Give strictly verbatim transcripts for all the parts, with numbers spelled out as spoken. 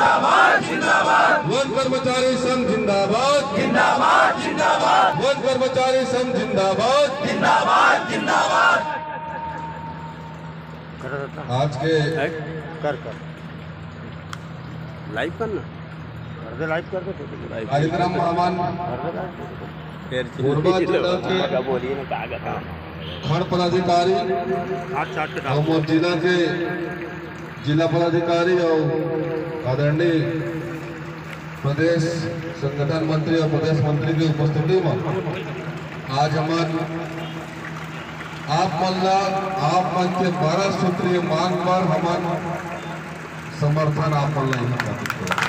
जिंदाबाद, जिंदाबाद। वन कर्मचारी संघ जिंदाबाद, जिंदाबाद, जिंदाबाद। वन कर्मचारी संघ जिंदाबाद, जिंदाबाद, जिंदाबाद। आज के कर कर लाइव करना। कर दे, लाइव कर दे, ठीक है। कार्यक्रम में हमारे कोरबा जिला के खंड पदाधिकारी और मोर जिला के जिला पदाधिकारी और आदरणीय प्रदेश संगठन मंत्री और प्रदेश मंत्री के उपस्थिति में आज हमन आप मन ला, आप मन के बारह सूत्रीय मांग पर हमन समर्थन आप मन ला इही खातिर देवत हन।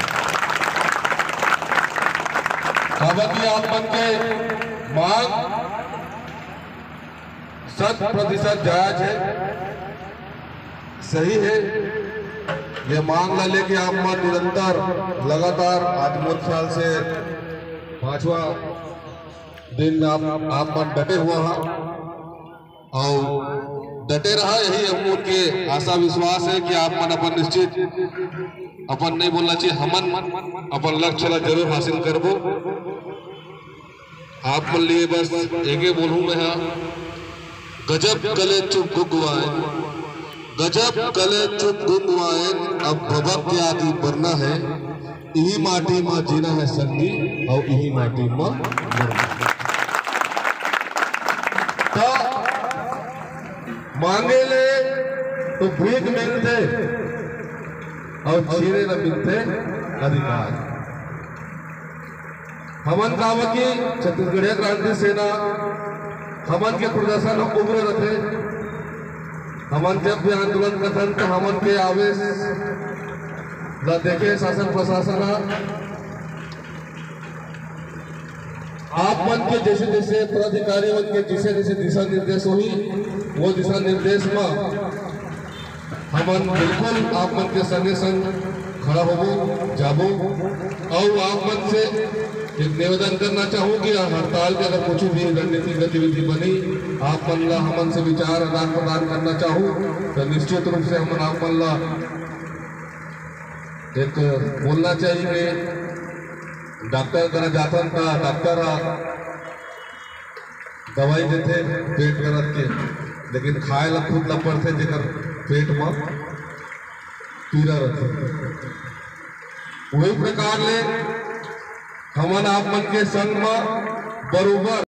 काबर कि आप मन के मांग शत प्रतिशत जायज है, सही है। ये मांग ला लेके आप मन निरंतर, लगातार आज मोर ख्याल से पांचवा दिन आप, आप मन डटे हुआ हा। और डटे रहा, यही हम लोग के आशा विश्वास है कि आप मन अपन निश्चित, अपन नहीं बोलना चाहिए, हमन अपन लक्ष्य ला जरूर हासिल करबो। आप मन लिए बस एके बोलूं मैं, हाँ, गजब कले चुप गुंगवाए, गजब कले चुप गुंगवाए, अब भभक के आगे बढ़ना है। इही माटी म जीना है संगी, अउ इही माटी म मरना। त मांगे ले तो भीख मिलथे, अउ छीने ल मिलथे अधिकार। हमन काबर कि छत्तीसगढ़िया क्रांति सेना, हमन के प्रदर्शन उग्र रथे। हमन जब भी आंदोलन करथन, तो हमन के आवेश ला देखे शासन प्रशासन ह। आप मन के जैसे जैसे पदाधिकारी मन के जैसे जैसे दिशा निर्देश होही, वो दिशा निर्देश में हमन बिल्कुल आप मन के संगे संग खड़ा होबो, जाबो। अउ आप मन से एक निवेदन करना चाहूँ कि हड़ताल के अगर कुछ भी रणनीतिक गतिविधि बनी, आप मन ला हमन से विचार आदान प्रदान करना चाहूँ, तो निश्चित रूप से हमन आप मन ला एक बोलना चाहिए कि डॉक्टर करा जाथन त डॉक्टर ह दवाई देथे पेट दर्द के, लेकिन खाए ला खुद ला पड़थे जेकर पेट म पीरा रथे। वही प्रकार ले हमन आप मन के संग म बरोबर